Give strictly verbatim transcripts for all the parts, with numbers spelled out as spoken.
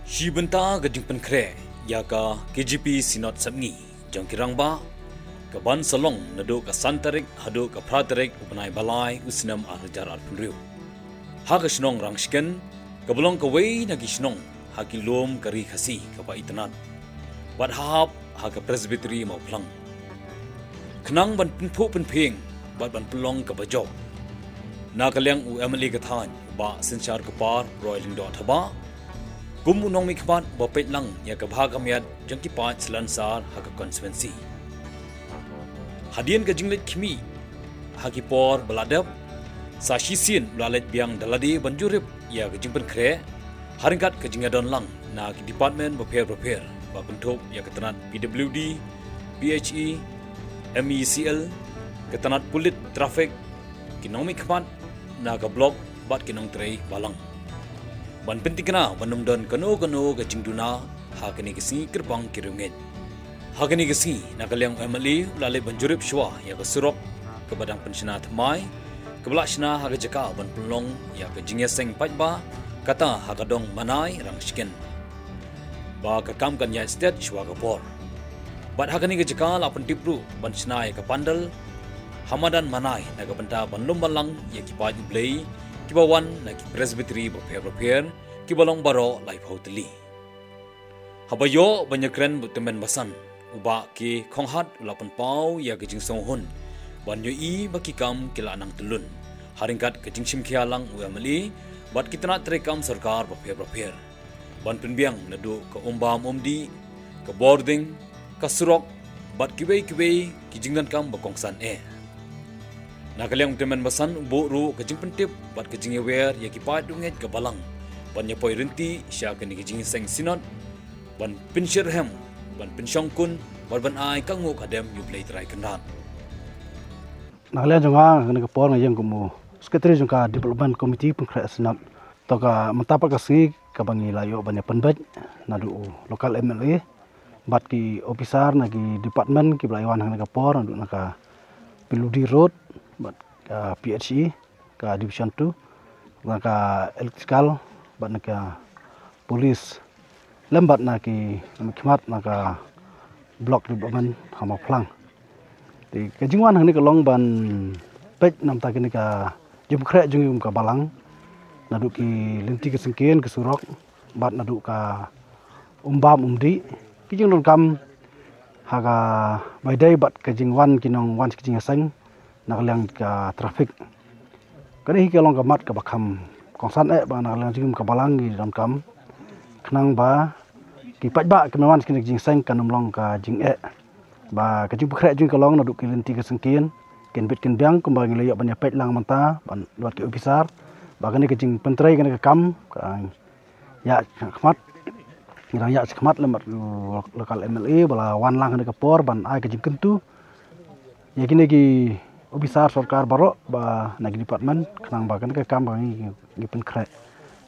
Shi bynta ka jingpynkhreh ïa ka K J P Synod Sepngi jong ki rangbah, ka ban sa long naduh ka san tarik haduh ka phra tarik u bnai ba lai u snem ar hajar arphew hynriew. Ha ka shnong Rangshken, kaba long kawei na ki shnong ha ki lum ka Ri Khasi kaba itynnad, bad hap ha ka Presbytery Mawphlang. Khnang ban pynphuh pynphieng bad ban pynlong kaba jop, na ka liang u M L A ka thaiñ, u Bah Synshar Kupar Roy Lyngdoh Thabah, kum u nongmihkhmat ba peit lang ïa ka bha ka miat jong ki paid Salonsar ha ka constituency. Hadien ka jingleit khmih ha ki por ba la dep, sa shisien u la leit biang da lade ban jurip ïa ka jingpynkhreh, ha ryngkat ka jingïadon lang na ki department bapher bapher ba kynthup ïa ka tnat P W D, P H E, M E C L, ka tnat pulit traffic, ki nongmihkhmat na ka block bad ki nongtrei balang, ban pyntikna ban ym don kano kano ka jingduna ha kane ka sngi kyrpang ki riewngeit. Ha kane ka sngi, na ka liang u M L A u la leit ban jurip shuwa ïa ka surok kaba dang pynshna thymmai, kaba la shna ha ka jaka ban pynlong ïa ka jingïaseng paidbah, kata ha ka dong Manai Rangshken, ba ka kam kan ïaid stet shuwa ka por. Bad ha kane ka jaka la pyntip ruh ban shna ïa ka pandal ha madan Manai, na ka bynta ban lum balang ïa ki paid U Blei kiba wan na ki Presbytery bapher bapher, kiba long baroh laiphew tylli. Haba ïoh ban ïakren bad u tymmen basan, u Bah K. Khonghat u la pynpaw ïa ka jingsngewhun ban ïohi ba ki kam ki la nang tyllun, ha ryngkat ka jingshimkhia lang u M L A bad ki tnat treikam sorkar bapher bapher, ban pynbiang naduh ka umbam umdih, ka bording, ka surok, bad kiwei kiwei ki jingdonkam ba kongsan eh. Na ka liang u tymmen basan u buh ruh ka jingpyntip bad ka jingïawer ïa ki paid riewngeit ka balang ban ïa poi ryntih sha kane ka jingïaseng Synod, ban pynshyrhem, ban pynshongkun, bad ban ai ka nguh ka dem ïa U Blei Trai Kynrad. Na ka liang jong nga, ha kane ka por nga ïeng kum u Secretary jong ka Development Committee pynkhreh Synod. To, ka mynta pat ka sngi kaba ngi la ïoh ban ïa pynbeit naduh u local M L A bad ki officer na ki department kiba la ïa wan ha kane ka por, naduh na ka P W D Road bad ka P H E, ka Division two, na ka Electrical bad na ka Police, lem bad na ki nongmihkhmat na ka Block Development ha Mawphlang. Te ka jingwan hangne ka long ban peit namar kane ka jingpynkhreh jong ngi kum ka balang, naduh ki lynti ki syngkien, ki surok, bad naduh ka umbam umdih, ki jingdonkam ha kaba ïadei bad ka jingwan ki nongwan sha ka jingïaseng na ka liang ka traffic. Kane hi ka long ka mat kaba kham kongsan eh ba na ka liang jong ngi kum ka balang ngi donkam, khnang ba ki paidbah kiban wan sha kane ka jingïaseng kan ym long ka jingeh. Ba ka jingpynkhreh jong ngi ka long naduh ki lynti ki syngkien, kin bit kin biang, kumba ngi la ïoh ban ïa peit lang mynta bad ki officer, ba kane ka jingpyntrei kane ka kam ka ïa shakhmat, ngi dang ïa shakhmat lem bad u local M L A ba la wan lang ha kane ka por ban ai ka jingkyntu ïa kine ki officer sorkar baroh ba na ki department, khnang ba kane ka kam ba ngi, ngi pynkhreh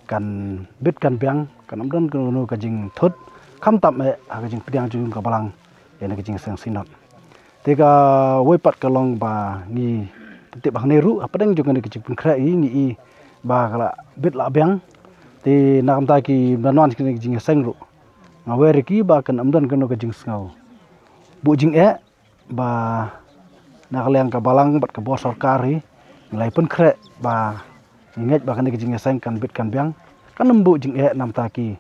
kan bit kan biang, kan ym don kano ka jingthut, khamtam eh ha ka jingpdiang jong ngi kum ka balang ïa kane ka jingïaseng Synod. Te kawei pat ka long ba ngi tip hangne ruh, hapdeng jong kane ka jingpynkhreh hi ngi i ba ka la bit la biang. Te na ka bynta kiban wan sha kane ka jingïaseng ruh, nga wer ïa ki ba kan ym don kano ka jingsngew buh jingeh, ba na ka liang ka balang bad ka bor sorkar hi ngi la ïa pynkhreh ba ngi ngeit ba kane ka jingïaseng kan bit kan biang, kan ym buh jingeh namar ki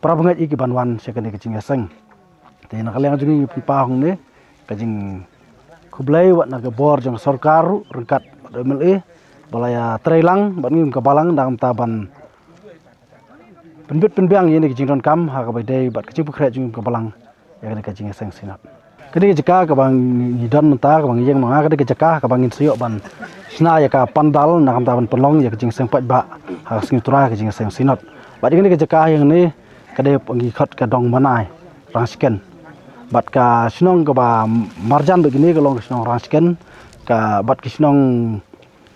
para bangeit kiban wan sha kane ka jingïaseng. Te na ka liang jong ngi ngi pynpaw hangne ka jingkhublei wat na ka bor jong sorkar ruh ryngkat bad M L A ba la ïa trei lang bad ngi kum ka balang na ka bynta ban pynbit pynbiang ïa kane ka jingdonkam ha kaba ïadei bad ka jingpynkhreh jong ngi kum ka balang ïa kane ka jingïaseng Synod. Kane ka jaka kaba ngi don mynta, kaba ngi ïeng ma nga, kane ka jaka kaba ngin sa ïoh ban shna ïa ka pandal na ka bynta ban pynlong ïa ka jingïaseng paidbah ha ka sngi U Trai, ka jingïaseng Synod. Bad ïa kane ka jaka hangne ka dei ba ngi khot ka dong Manai Rangshken. Bad ka shnong kaba marjan bad kine ka long ka shnong Rangshken, ka bad ka shnong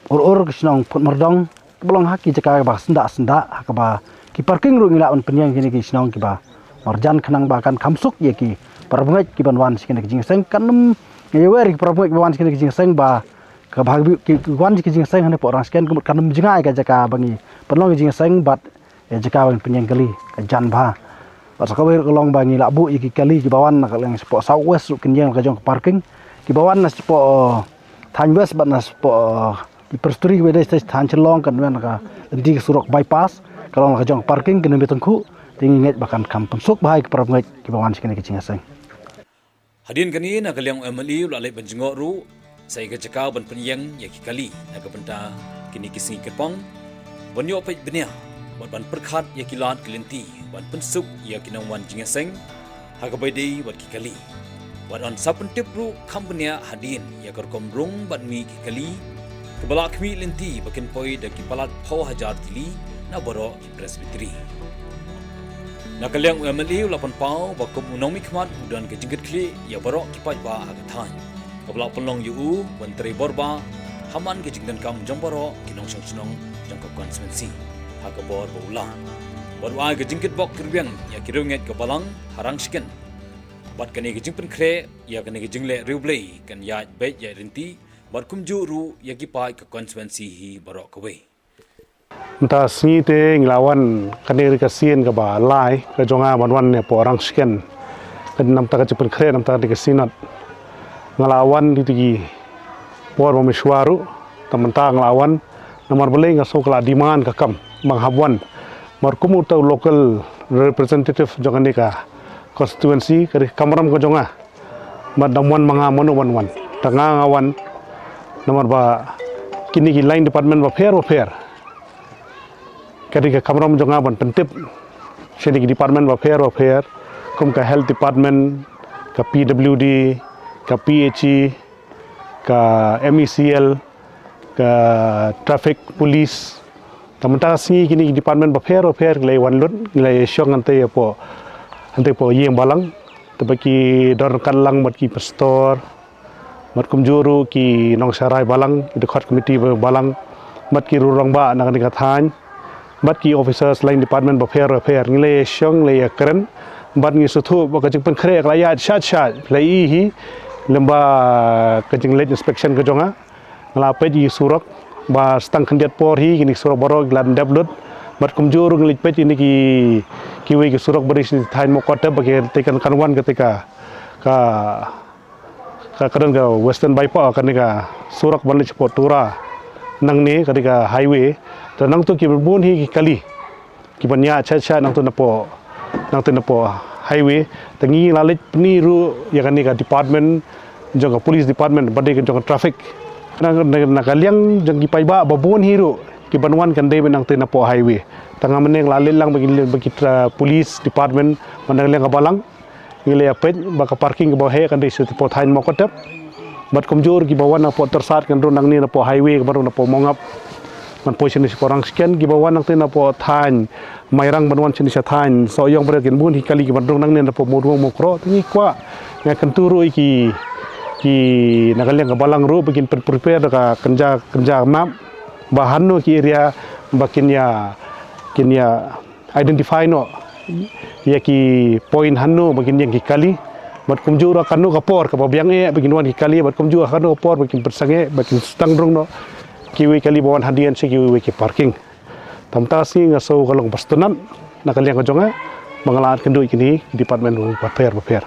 Ur Ur, ka shnong Phutmyrdong, kaba long ha ki jaka ba syndah syndah, ha kaba ki parking ruh ngi lah ban pynïeng kine ki shnong kiba marjan, khnang ba kan kham suk ïa ki para bangeit kiban wan sha kine ki jingïaseng, kan ym, ngi ïa wer ïa ki para bangeit kiban wan sha kine ki jingïaseng ba kaba ha ki, ki wan sha ki jingïaseng hangne hapoh Rangshken, ka mut kan ym jngai ka jaka ba ngi pynlong ki jingïaseng bad ïa jaka ba ngi pynïeng kali ka jan bha. Bad sa kawei ruh ka long ba ngi la buh ïa ki kali kiba wan na ka liang shapoh South West ruh kin ïeng la ka jong ka parking. Kiba wan na shapoh, uh, thaiñ West bad na shapoh, uh, ki Presturi kiba dei sha thaiñ Shillong kan wan na ka lynti ka surok bypass. Ka long la ka jong ka parking kin ym ïatangkhuh. Te ngi ngeit ba kan kham pynsuk bha ïa ki paralok kiba wan sha kane ka jingïaseng. Hadien kane na ka liang u M L A u la leit ban jngoh ruh sa ïa ka jaka ban pynïeng ïa ki kali na ka bynta kine ki sngi kyrpang, ban ïoh peit bniah bad ban pyrkhat ïa ki lad ki lynti ban pynsuk ïa ki nongwan jingïaseng ha kaba ïadei bad ki kali. Bad yn sa pyntip ruh kham bniah hadien ïa ka rukom rung bad mih ki kali kaba la khmih lynti ba kin poi da ki palat phew hajar tylli na baroh ki Presbytery. Na ka liang u M L A u la pynpaw ba kum u nongmihkhmat u don ka jingkitkhlieh ïa baroh ki paidbah ha ka thaiñ, kaba la pynlong ïa u ban trei bor bha ha man ka jingdonkam jong baroh ki nongshong shnong jong ka constituency ha ka bor ba u lah. Bad u ai ka jingkitbok kyrwiang ïa ki riewngeit ka balang ha Rangshken. Bad kane ka jingpynkhreh ïa kane ka jingleh riewblei kan ïaid beit ïaid lynti bad kumjuh ruh ïa ki paid ka constituency hi baroh kawei. Mynta sngi te ngi la wan kane ka sien kaba lai ka jong nga ban wan ne hapoh Rangshken. Ka namta ka jingpynkhreh namta ka synod. Nga la wan dei ki por ba mynshuwa ruh, te mynta nga la wan namar balei nga sngew ka la demand ka kam ba nga hap wan. Namar kum uta u local representative jong kane ka constituency, ka dei ka kamram ka jong nga. Bad dang wan ma nga mano ban wan. Te nga nga wan namar ba kine ki line department bapher bapher, ka dei ka kamram jong nga ban pyntip sha kine ki department bapher bapher, kum ka health department, ka P W D, ka P H E, ka M E C L, ka traffic police. Te mynta ka sngi kine ki department bapher bapher ki la wan lut, ki la shong hangtei hapoh, hangtei hapoh ïing balang. Te ba ki don ryngkat lang bad ki pastor, bad kumjuh ruh ki nongsharai balang, ki dkhot committee balang, bad ki rangbah na kane ka thaiñ, bad ki officers line department bapher bapher. Ngi la shong, la ïakren, bad ngi sngewthuh ba ka jingpynkhreh ka la ïaid shait shait, la i hi lem bad ka jingleit inspection ka jong nga. Nga la peit ïa ki surok ba sa tang khyndiat por hi kine ki surok baroh ki la dep lut. Bad kumjuh ruh nga leit peit ïa kine ki, kiwei ki surok ba dei sha thaiñ Mawkyrwat ba ki te kan, kan wan kata ka, ka, ka, ka don ka Western Bypass, kane ka surok ban leit shapoh Tura nangne, kane ka highway. Te nangtu ki bun hi ki kali kiban ïaid shait shait nangtu napoh, nangtu napoh highway. Te ngi la leit pyni ruh ïa kane ka department jong ka police department, ba dei ka jong ka traffic. Na, na, na ka liang jong ki paidbah ba bun hi ruh kiban wan kan dei nangtu napoh highway. Te nga mynne nga la leit lang bad ki, bad ki tra-, police department, bad na ka liang ka balang. Ngi la ïa peit ba ka parking kaba heh kan dei sha hapoh thaiñ Mawkyrwat. Bad kumjuh kiba wan napoh Tyrsad kan rung nangne napoh highway kaba rung napoh Mawngap. Ban poi shane shapoh Rangshken, kiba wan nangta napoh thaiñ Mairang ban wan shane sha thaiñ Sohiong, ba dei kin bun hi kali kiban rung nangne napoh Mawrung Mawkroh. Te ngi kwah, nga kyntu ruh ïa ki, ki na ka liang ka balang ruh ba kin pyn-, prepare da ka kynja, kynja map ba hano ki area ba kin ïa, kin ïa identify noh ïa ki point hano ba kin ïeng ki kali, bad kumjuh ruh kano ka por kaba biang eh ba kin wan ki kali, bad kumjuh kano ka por ba kin pynsangeh, ba kin sdang rung noh kiwei kali ba wan hadien sha kiwei ki parking. Te mynta sngi nga sngew ka long ba sngewtynnat na ka liang ka jong nga ba nga la ïakynduh ïa kine ki department bapher bapher.